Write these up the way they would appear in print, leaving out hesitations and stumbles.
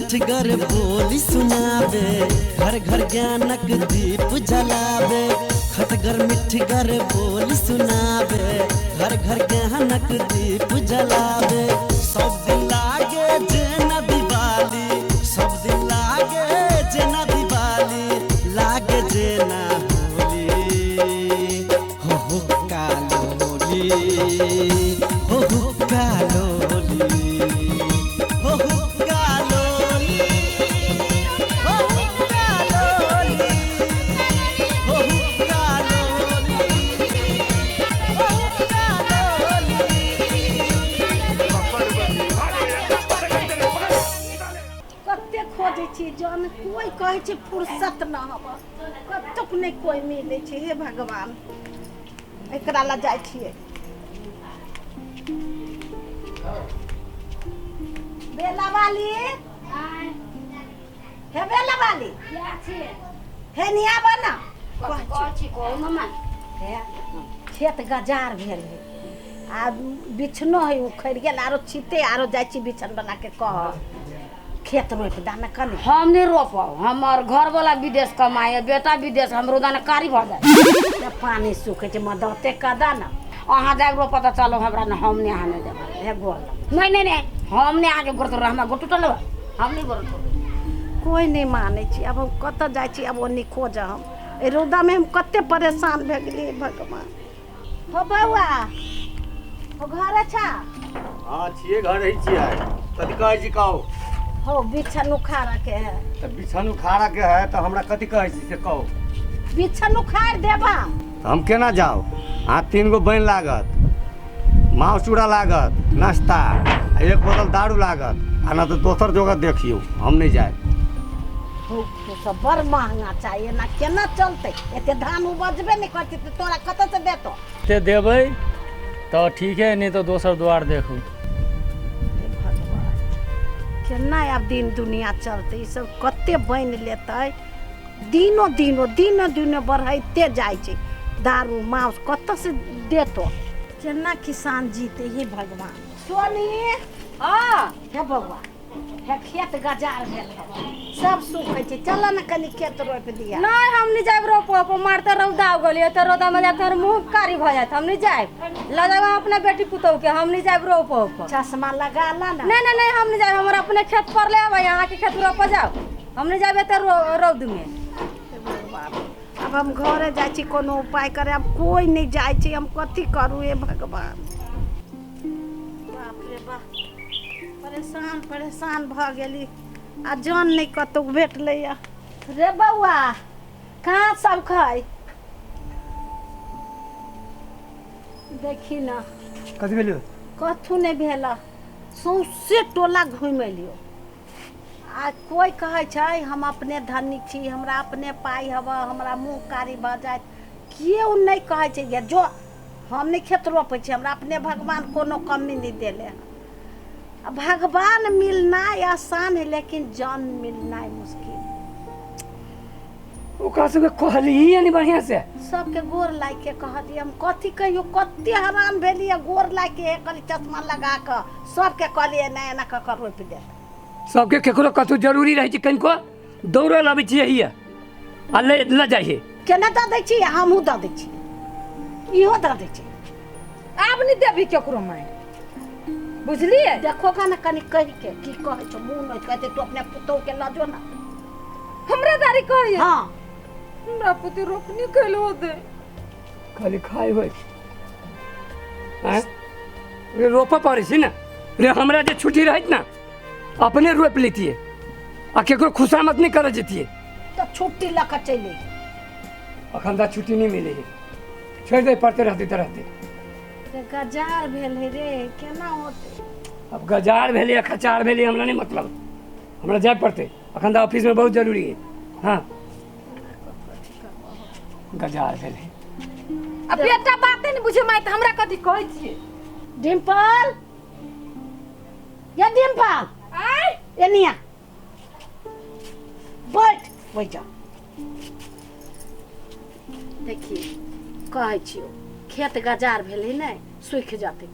मिठगर बोली सुनाबे, घर घर ज्ञानक दीप जलाबे। खटगर मिठगर बोली सुनाबे, घर घर ज्ञानक दीप जलाबे। सब दिन लागे जेना दिवाली, सब दिन लागे जेना दिवाली, लागे जेना होली। हो हो कालोली, हो हो कालोली, हो हो कालोली, हो हो कालोली, हो हो कालोली, हो हो कालोली। कते खोजै छी जन कोइ कहै छै फुर्सत न हब, कतौक नहि कोइ मिलै छै। हे भगवान, एकरा लए जाइ छियै। बेला वाली, हे बेला वाली, हे निया बना। हे खेत गजार भेल है आ बिछनो है उखड़ि गेल, आरो छिते आरो जाइ छी बिछन बना के कह खेत रोपि दा ने कनि। हम नहीं रोपब, हमर घर वाला विदेश कमाए, बेटा विदेश, हमरो दाना कारी भऽ जाए। ते पानी सुखै छै, मदते कऽ दा ने। अहाँ जाए रोपऽ तऽ चलो, हमरा ने, हम नहीं, अहाँ नहीं देबै। हे गोर। नहीं नहीं नहीं, हम नहीं अहाँके गोड़ तोड़ब, हमरा गोड़ टूटल बा, हम नहीं गोड़ तोड़ब। कोइ नहि मानै छी। आब हम कतऽ जाइ छी? आब ओन्नी खोजऽ। हम एहि रौदामे हम कते परेशान भए गेलियै भगवान। हो बौआ, हो घर अच्छा? हाँ, छियै, घर ही छियै। कथी कहै छी, कहू। हो बिछन उखाड़ऽ के है। तऽ बिछन उखाड़ऽ के है तऽ हमरा कथी कहै छी से कहू। बिछन उखाड़ि देबा। तऽ हम केना जाउ? अहाँ 3 गो बनि लागत, माँस चूड़ा लागत, नाश्ता आ 1 बोतल दारू लागत, आ नहि तऽ दोसर जगह देखियौ, हम नहि जायब। हो तो सब बड़ महंगा चाही, एना केना चलतै? एते धान उपजबे नहि करतै तऽ तोरा कतऽसँ देतौ? एते देबै तऽ ठीक है, नहि तऽ दोसर द्वार देखू। हे भगवान, केना आब दिन दुनिया चलतै? ई सब कते बनि लेतै? दिनो दिनो दिनो दिनो बढ़ैते जाइ छै। दारू मांस कतऽसँ देतौ? केना किसान जीते? हे भगवान। सोनी। हाँ। हे बौआ, हे खेत गजार भेल है, सब सुखै छै, चल ने कनि खेत रोपि दिया। नहीं, हम नहीं जाए रोप, मारते रौदा हो गेलियै तऽ रौदा में जाके मुँह कारी भऽ जायत। हम नहीं जाए, लऽ जाब अपना बेटी पुतोह के, हम नहीं जाए रोप। चश्मा लगा ला ना। नहीं नहीं नहीं, हम नहीं जाए, हमर अपने खेत पर ले आबै, अहाँ के खेत रोप जाओ, हम नहीं जाबे तऽ रौद में। हे भगवान, आब हम घरे जाइ छी कोनो उपाय करे। आब कोइ नहि जाइ छै, हम कथी करू? हे भगवान, बाप रे बाप, परेशान परेशान भऽ गेली आ जन नहि कतहु भेटलैया। रे बौआ, कहाँ सब खाइ? देखी ने। कथी भेलियौ? कथू नहि भेल, सौंसे टोला घुमि एलियौ आ कोइ कहै छै हम अपने धनी छी, हमरा अपने पाइ हबऽ, हमरा मुँह कारी भऽ जायत। केओ नहि कहै छै गे जो, हम नहि खेत रोपै छी, हमरा अपने भगवान कोनो कमी नहि देले हँ। आ भगवान मिलनाइ आसान है लेकिन जन मिलनाइ मुश्किल। ओकरा सबके कहलियै नहीं बढ़िया से? सबके गोर लागि के कहलियै। हम कथी कहियो, कते हरान भेलियै। गोर लागि के कहली, चश्मा लगा कऽ सबके कहलियै एना एना कऽ कऽ रोपि देत। सबके केकरो कतहु जरूरी रहै छै कनिको, दौड़ल अबै छियै हिया आ ले लऽ जाइ छै। केना दऽ दै छी? हमहूँ दऽ दै छी, इहो दऽ दै छी। आब नहीं देबी केकरो माय, बुझलियै? देखो का ने कनि कहि के की कहै छौ, मुँह नहि कहतै। तू अपने पुतोह के लऽ जो ना। हमरा दारी कहैया? हाँ। हमरा पुती रोपनी कैल होतै। खाली खाइ होइ आँय रे, रोपऽ पड़ै छै ने रे। हमरा जे छुट्टी रहैत ने, अपने रोपि लेतियै आ केकरो खुशामत नहि करऽ जैतियै। तऽ छुट्टी लऽ कऽ चलि अइहे। अखन तक छुट्टी नहि मिलै है, छोड़ि दे, पड़ते रहते तऽ रहते। रे गजार भेल है रे, केना होतै? अब गजार भेलै या खचार भेलै, हमरा नहि मतलब, हमरा जाय पड़तै अखन तऽ ऑफिसमे, बहुत जरूरी है। हाँ, गजार भेलै। आ बेटा बाते नहीं बुझे माय, तऽ हमरा कथी कहै छियै? डिम्पल, या डिम्पल। आय। एनिया बैठ, बैठ जा। देखी, कहै छियौ खेत गजार भेलै ने, सूखि जेतै,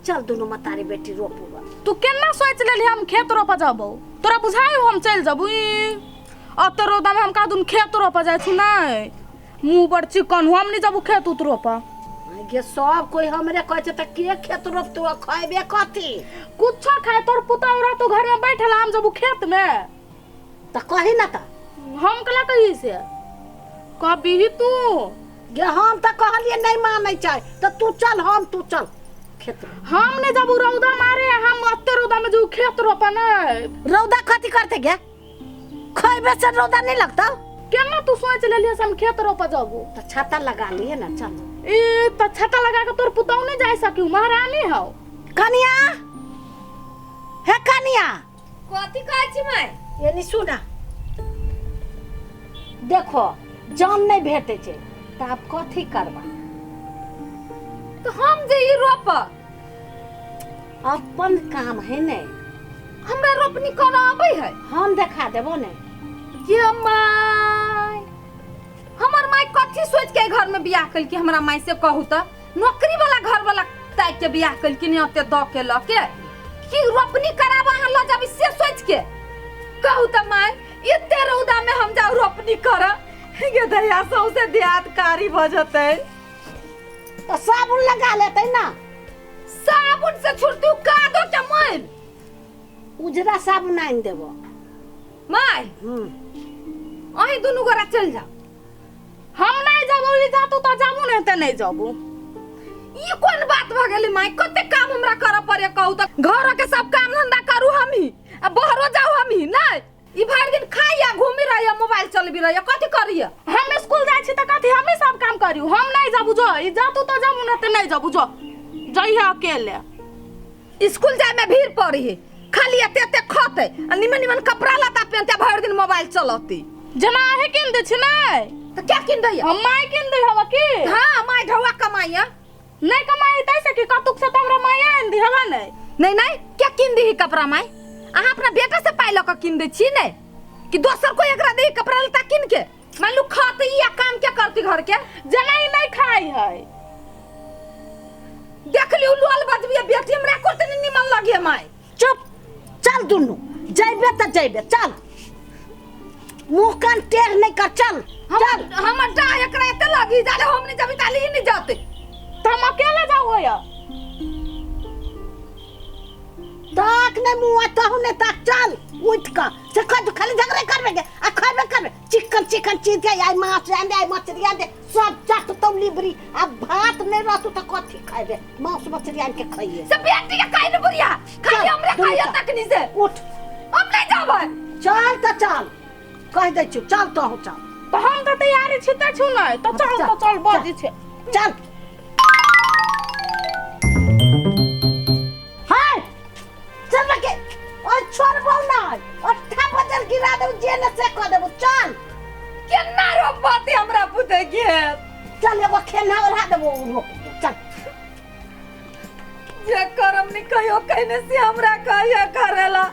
चल दुनू मतारी बेटी रोपू। तू केना सोचि लेलही हम खेत रोपऽ जबौ? तोरा बुझाइ हो हम चलि जबू ई अत रौदामे हम कादुन खेत रोपऽ जाइ छी नहि मुँह बड़ चिकन हो हम नहि जबू खेत उत रोपऽ। गे सब कोई हमरे कहै छै तऽ के खेत रोपतौ आ खैबे कथी? कुछो खाए तोर पुतहु रहतौ घर में बैठल हम जबू खेत में। तऽ कही ना तऽ। हम कला कही से कहबी तू? गे हम तऽ कहलियै नहि मानै छै तऽ तू चल हम तू चल खेत में। हम नहीं जबू रौदा मारे हम अत्ते रौदा में जबू खेत रोपा नहीं। रौदा कथी करते गे? खैबे से रौदा नहीं लगता? केना तू सोच लेलियै से हम खेत रोपा जबू? तऽ छाता लगा लिए ना चल। ई तऽ छाता लगा के तोर पुतहु नहीं जा सकी महारानी हौ। कनिया हे कनिया। कथी कहै छी माय? एनी सुना देखो जान नहीं भेटै छै तऽ आब कथी करबा? तऽ हम जे ई रोप अपन काम है ने हमरा रोपनी करऽ आबै है। हम देखा देबो ने। ये my हमर माय कथी सोच के घर में बियाह कलकी हमरा माय से कहू तऽ नौकरी वाला घर वाला ताकि के बियाह कलकी ने ओते दऽ के लऽ के कि रोपनी कराबा अहाँ लऽ जाबी से सोच के कहू तऽ माय एते रौदा में हम जाउ रोपनी करऽ गे दैया सौंसे देहात कारी भऽ जेतै। तऽ साबुन लगा लेतै ना। साबुन से छुटतू कादो के मैल। उजरा साबुन आनि देबो। माय अहीं दुनू गोरा चलि जाउ। हम नहीं जाबू ई जातू तऽ जाबू नहीं तऽ नहीं जाबू। ई कोन बात भऽ गेलै माय? कते काम हमरा करऽ पड़े कहू तऽ घर के सब काम धंधा करू हमही आ बाहरो जाउ हमही नहीं ई भरि दिन खाइया घूमी रहिया मोबाइल चलबी रहिया कथी करिया? हम स्कूल जाइ छी तऽ कथी हमही सब काम करियौ? हम नहीं जाबू जो ई जातू तऽ जाबू नहीं तऽ नहीं जाबू जो जइहे अकेले। स्कूल जाय में भीड़ पड़ी है खाली एते एते खतै आ निमन निमन कपड़ा लत्ता पहनते भरि दिन मोबाइल चलती। जेना अहीं कीन दै छी नहि तऽ क्या कीन दैया? हम my कीन दै हवा की? हाँ my ढौआ कमाइया। नहीं कमाई तै से की कतुक से तऽ हमरा my आनि दी हवा नहि। नहीं नहीं क्या कीन दी कपड़ा my? अहाँ अपना बेटा से पाइ लऽ कऽ कीन दै छी ने कि दोसर कोई एकरा दे कपड़ा लत्ता कीन के? मान लू खाते या काम क्या करती घर के? जेना ई नहीं खाई है। देख लियौ लोल बजबिया बेटी हमरा को तनी निमन लगे my. चुप चल दुनू जइबे तऽ जइबे चल मुँह कान टेढ़ नहीं कर चल चल। हमर डा एकरा एते लगी जाले हम नहीं जबी ताली ही नहीं जाते। तऽ हम अकेले जाउ होया? ताक नहीं मुँह तहु नहीं ताक चल उठ कऽ से खा खाली झगड़े करबे गे आ खैबे करबे चिकन चिकन चीज के आई माछ आन दे आई मछली आन दे सब चट तो लिबरी आ भात नहीं रहतौ तऽ कथी खैबे? मांस मछली आन के खइए। से बेटी के खाइ ने बुढ़िया खाली हमरे खाइए तकनी से। उठ हम नहीं जाबै। चल तऽ चल कहि दै छियौ चल तहु चल। तऽ हम तऽ तैयारी छी तऽ छु नहि तऽ चल तऽ चल बजै छै चल। हाय चल के ओ छोड़बौ नहि अट्ठा बजल गिरा देबौ जे ने से कऽ देबौ चल। केना रोपते हमरा पुते के? चल एगो खेना ओढ़ा देबौ रोप चल। जे करम नहीं कहियो कहने से हमरा कहियो करेला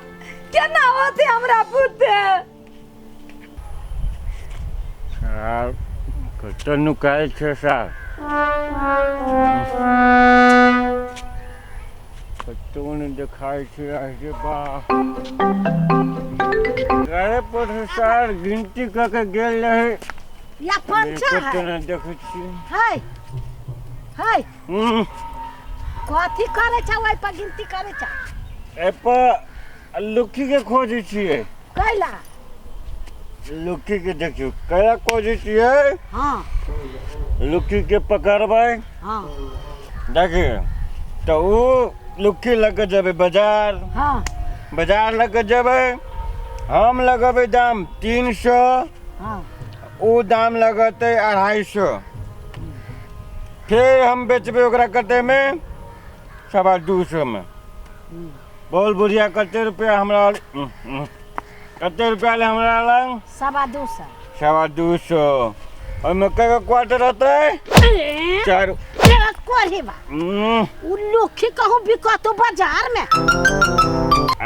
केना होते हमरा पुते? साहब कतऽ नुकायल छै साहब? कतौ नहि देखाइ छै। आहि बा घरे पर सर गिनती कऽ के गेल रहै। या पंचा है। कतौ नहि देखै छियै। हाय हाय कथी करै छौ ओहि पर गिनती करै छौ? एहि पर लुक्खी के खोजै छियै। कैला? लुक्खी के देखियौ कैला खोजै छियै? हाँ लुक्खी के पकड़बै। हाँ देखियौ तऽ ओ लुक्खी लऽ कऽ जेबै बाजार। हाँ बाजार लऽ कऽ जेबै हम लगेबै दाम 300। हाँ ओ दाम लगतै 250। फेर हम बेचबै ओकरा कतेमे? 225 में। बोल बुढ़िया कते रुपया हमरा कते रुपया ले हमरा लग? 225। 225। ओहिमे कएगो क्वार्टर होतै? 4। कोरी बा उ लुक्खी कहूँ बिकतो बाजार में।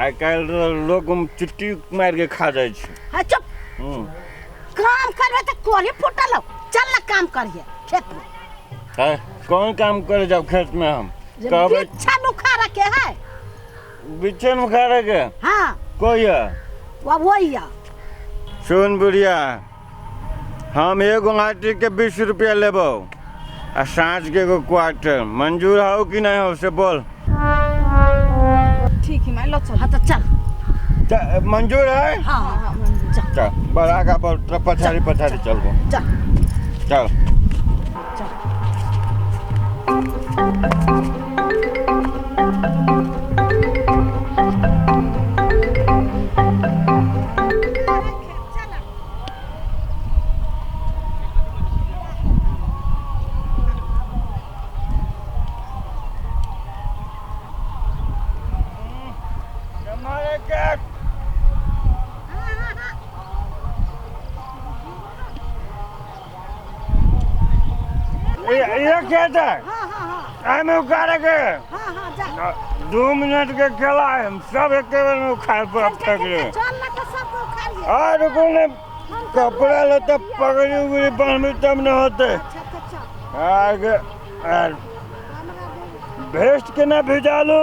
आइ काल्हि लोग चुट्टी मारि के खा जाइ छै। हाँ चुप काम करबे तऽ कोरी फूटल हौ चल ना काम करिए खेत में। है कौन काम करे जाओ खेत में? हम कहबै बिच्छा नुखा रखे है। बिच्छा नुखा रखे? हाँ कोई है? अबैया। सुन बुढ़िया, हम एगो आटी के 20 रुपया लेबो आ साँझ के एगो क्वार्टर मंजूर हो कि नहीं हो से बोल। ठीक है माई, लो चल। हाँ तो चल। मंजूर है? हाँ हाँ चल। चल बढ़ आगा बढ़, पछाड़ी पछाड़ी चलबो। चल चल चल। ये खेत है। हाँ हाँ उखाड़े के। हाँ हाँ जा। 2 मिनट के खेला है, हम सब एक बेर में उखाड़ पर अब तक ले। चल ना तो सब उखाड़ लिए। आ रुको ने, कपड़ा लेते पगड़ी उगड़ी बांधबी तब न होते। अच्छा अच्छा। आगे भेस्ट के ना भिजा लो।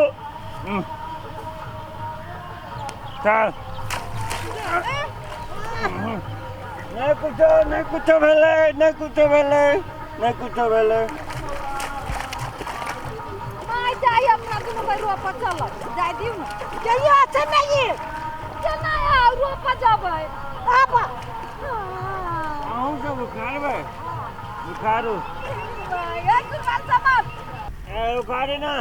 चल नहीं कुछो, नहीं कुछो भेलै, नहीं कुछो भेलै, नहीं कुछो भेलै। माय जाई अपना दुनू भाई रोपा चल जाय दिउ न। जइयो अच्छा नहीं केना आउ रोपा जबै आब। अहूँ सब उखाड़बै? उखाड़ू। एक बार समाप्त। ए उखाड़े ना।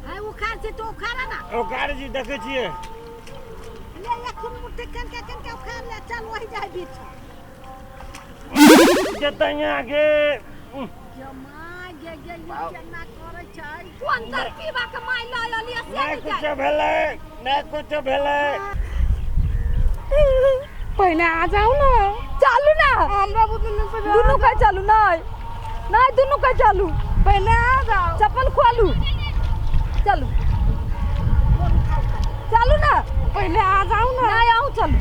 हाय उखाड़ से तो उखाड़ा ना। उखाड़ जी देखै छियै। ले एखन मुट्ठी कन के कन के उखाड़ ले चल वही जाय बीच। जतैया के जमा गे गे ई केना करै छै? कोन तरकीबा के माय लय अलिया से नहीं कुछो भेलै, नहीं कुछो भेलै। पहले आ जाओ ना। चालू ना। हमरा बुतनी से दुनू के चालू। नहीं नहीं दुनू के चालू। पहले आ जाओ। चप्पल खोलू। चलू चालू ना। पहले आ जाओ ना। नहीं आऊं चलू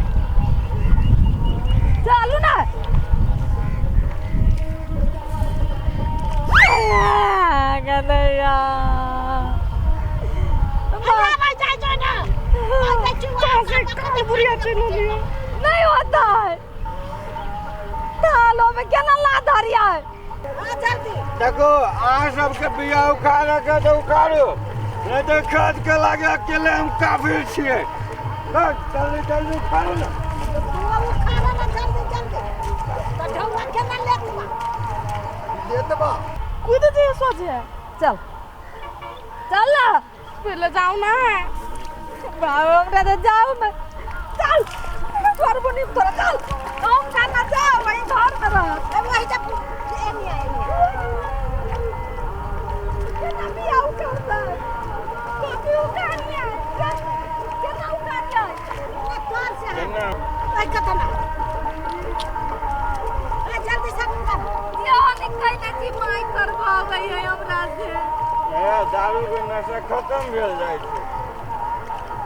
चालू ना। गनैया नहीं होता है। तालो में क्या ना ला धरिया है। देखो अहाँ सबके बिया उखाड़े के तो उखाड़ू, नहीं तो खेत के लागे अकेले हम काफी छियै। जल्दी जल्दी उखाड़ू ना। उखाड़ा ना जल्दी जल्दी। तो ढौआ केना लेतबा? लेतबा कूद जे सोझे। चल चल ना। पहले जाओ ना। बाप रे तो जाओ मैं। चल करबो नहीं तोरा। चल हम खाना जाओ वही घर में रह। अब वही जा एनी एनी केना बिया उखाड़ता है? कथी उखाड़िया? केना उखाड़िया? तोर से है। ओइ कतना आ जल्दी से उखाड़। यो निकल छी माय करबाबै है हमरा से। ए दारू के नशा खत्म भेल जाइ छै।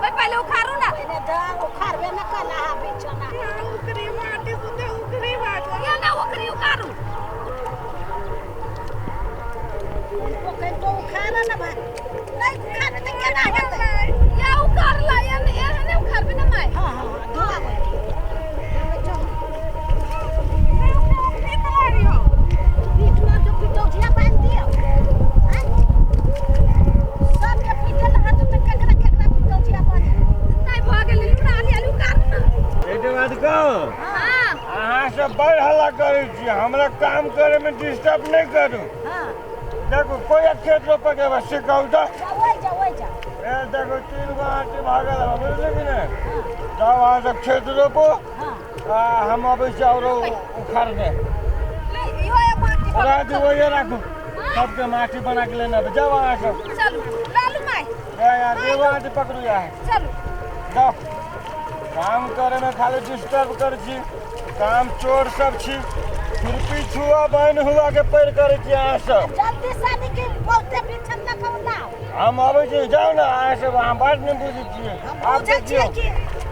भाई पहले उखाड़ू ना। पहले डांग उखाड़बे न कला हा बिछना। उखरी माटी सुते उखरी बाजो। ये ना उखरी उखाड़ू। को उखाड़ा ना भाई। नहीं उखाड़ त केना हेतै? या उखाड़ ला या ने उखाड़बे ना my. हां हां धोआ अहाँ सब बड़ हल्ला करै छी, हमरा काम करे में डिस्टर्ब नहीं करू। देखो कोई खेत रोपे के बस सिखाऊ तो। ए देखो 3 गो आटी भागल है, बुझलियै कि नहीं? जाओ अहाँ सब खेत रोपो, हम अबै छी औरो उखाड़ने। राखू वही राखू, सबके माटी बना के लेना। जाओ अहाँ सब। चलू लालू my. यार एगो आटी पकड़ू यार। चलू जाओ। काम करे में खाली डिस्टर्ब कर छी, काम चोर सब छी, खुरपी छुआ बहन हुआ के पैर करे छी अहाँ सब। जल्दी शादी के बहुते बिछन न कहू ना। हम अबै छी, जाउ ना अहाँ सब, अहाँ बात नहीं बुझै छियै। हम बुझै छियै कि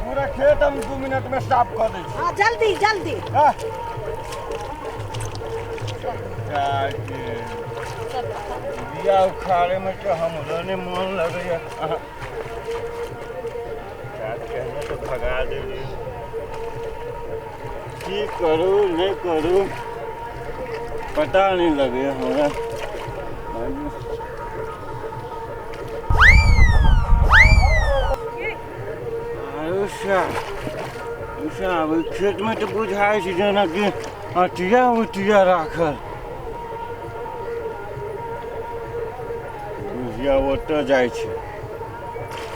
पूरा खेत हम 2 मिनट में साफ कर दै छी। हां जल्दी जल्दी। हां बिया उखाड़े में तो हमरो नहीं मन लगैया। साथ केहनो तऽ भगा देली। की करू नहि करू पता नहि लगैए हमरा। आरो साहब, ओहि खेतमे तऽ बुझाइ छै जेनाकि अटिया उटिया राखल। बुझिया ओतऽ जाइ छै।